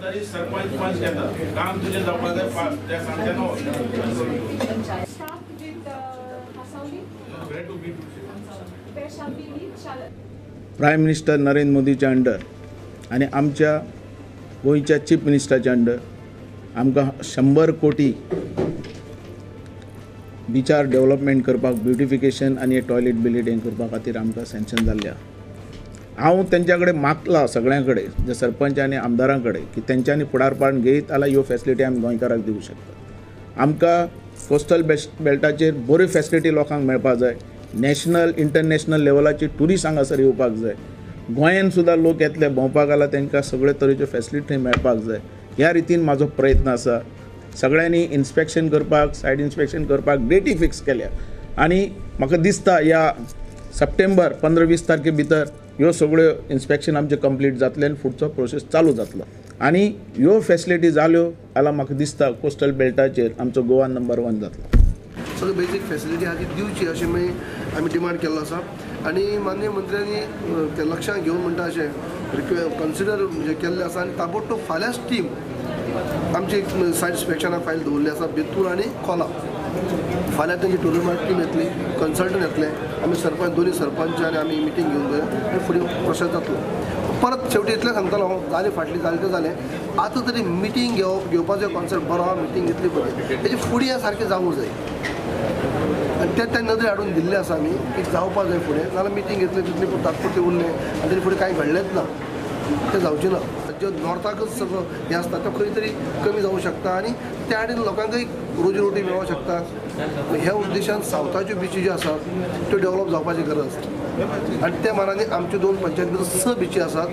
तरी सरपंच पंच घेता काम तुजें जावपाक जाय फास्ट त्या सांगचें न्हू. Start with Hasauli. Where to meet? Where shall we meet? Shall prime minister Narendra मोदीच्या अंडर आनी आमच्या गोंयच्या चीफ मिनिस्टराच्या अंडर आमकां 100 कोटी बिचार डेव्हलपमेंट करपाक, ब्युटिफिकेशन आनी टॉयलेट बिलेट हें करपा खातीर आमकां सँक्शन जाल्लें आहा. हांव तेंच्या कडेन मागला सगळ्यां कडेन, जे सरपंच आनी आमदारां कडेन, की तेंच्यांनी फुडारपण घेयत जाल्यार ह्यो फॅसिलिटी आमी गोंयकाराक दिवंक शकतात. आमकां कोस्टल बेल्टाचेर बऱ्यो फॅसिलिटी लोकांक मेळपाक जाय. नॅशनल इंटरनॅशनल लेवलाची ट्युरिस्ट हांगासर येवपाक जाय. गोंयान सुद्दां लोक येतले भोंवपाक जाल्यार तांकां सगळे तरेच्यो फॅसिलिटी मेळपाक जाय. ह्या रितीन म्हाजो प्रयत्न आसा. सगळ्यांनी इन्स्पेक्शन करपाक, सायड इन्स्पेक्शन करपाक डेटी फिक्स केल्या आनी म्हाका दिसता ह्या सप्टेंबर 15-20 तारखे भितर ह्यो सगळ्यो इन्स्पेक्शन आमचें कंप्लीट जातलें आनी फुडचो प्रोसेस चालू जातलो. आनी ह्यो फॅसिलिटी जाल्यो जाल्यार म्हाका दिसता कोस्टल बेल्टाचेर आमचो गोवा नंबर 1 जातलो. सगळे बेजीक फॅसिलिटी आहा ती दिवची अशें आमी डिमांड केल्लो आसा आनी माननीय मंत्र्यांनी ते लक्षांत घेवन म्हणटा अशें कन्सिडर म्हणजे केल्लें आसा आनी ताबडतोब फाल्यांच टीम आमची सायड इन्स्पेक्शनाक फायल दवरली आसा बेतूर आनी कोला. फाल्यां तेंची टुरिजम टीम येतली, कन्सल्टंट येतले, आमी सरपंच दोनी सरपंच आनी आमी मिटींग घेवन जाय आनी फुडें प्रोसेस जातलो. परत शेवटी इतलें सांगतलो हांव, जालें फाटलीं जालें तें जालें, आतां तरी मिटींग घेवपाचो कॉन्सेप्ट बरो आहा, मिटींग घेतली बरी, तेजी फुडें हें सारकें जावूंक जाय आनी तें त्या नदरे हाडून दिल्लें आसा आमी की जावपाक जाय फुडें. नाजाल्यार मिटींग घेतली तितली तात्पुरती उरलें आनी तेजे फुडें कांय घडलेंच ना, तें जावचें ना. जो नॉर्थाकच सगळो हें आसता तो खंय तरी कमी जावंक शकता आनी त्या आनी लोकांकय रोजी रोटी मेळोंक शकता. ह्या उद्देशान सावथाच्यो बिची ज्यो आसात त्यो डेव्हलप जावपाची गरज आसा आनी त्या मानांनी आमच्यो 2 पंचायती भितर 6 बिची आसात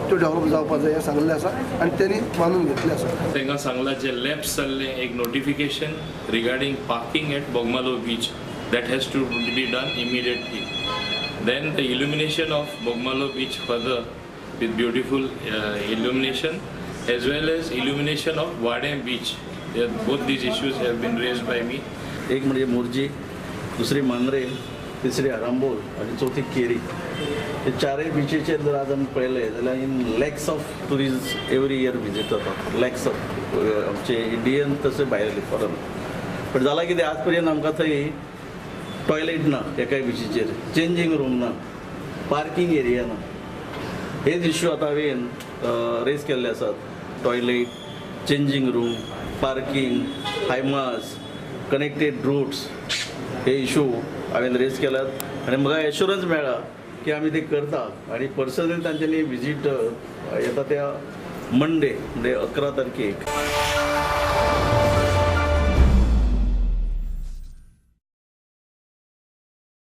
त्यो डेव्हलप जावपाक जाय हें सांगलें आसा आनी तेणी मानून घेतलें आसा. तांकां सांगलां जे लॅप्स जाल्लें एक notification regarding parking at Bogmalo beach that has to be done immediately. Then the illumination of Bogmalo beach further with beautiful illumination as well as illumination of Vadem beach. Both these issues have been raised by me. एक म्हणजे मोरजी, दुसरी मांद्रे, तिसरी आरांबोल आनी चवथी केरी. हे चारय बिचीचेर जर आज आमी पळयलें जाल्यार in lakhs of tourist every year visit जातात, लॅक्स ऑफ आमचे इंडियन तशें भायले फॉरन. पण जालां कितें, आज पर्यंत आमकां थंय टॉयलेट ना एकाय बिचीचेर, चेंजींग रूम ना, पार्कींग एरिया ना. हेच इश्यू आतां हांवें रेज केल्ले आसात. Toilet, changing room, parking, high mast, connected routes हे इशू हांवें रेज केल्यात आनी म्हाका एश्युरन्स मेळ्ळा की आमी ते करता. आनी पर्सनली तांच्यांनी विजीट येता त्या मंडे म्हणजे 11 तारखेक.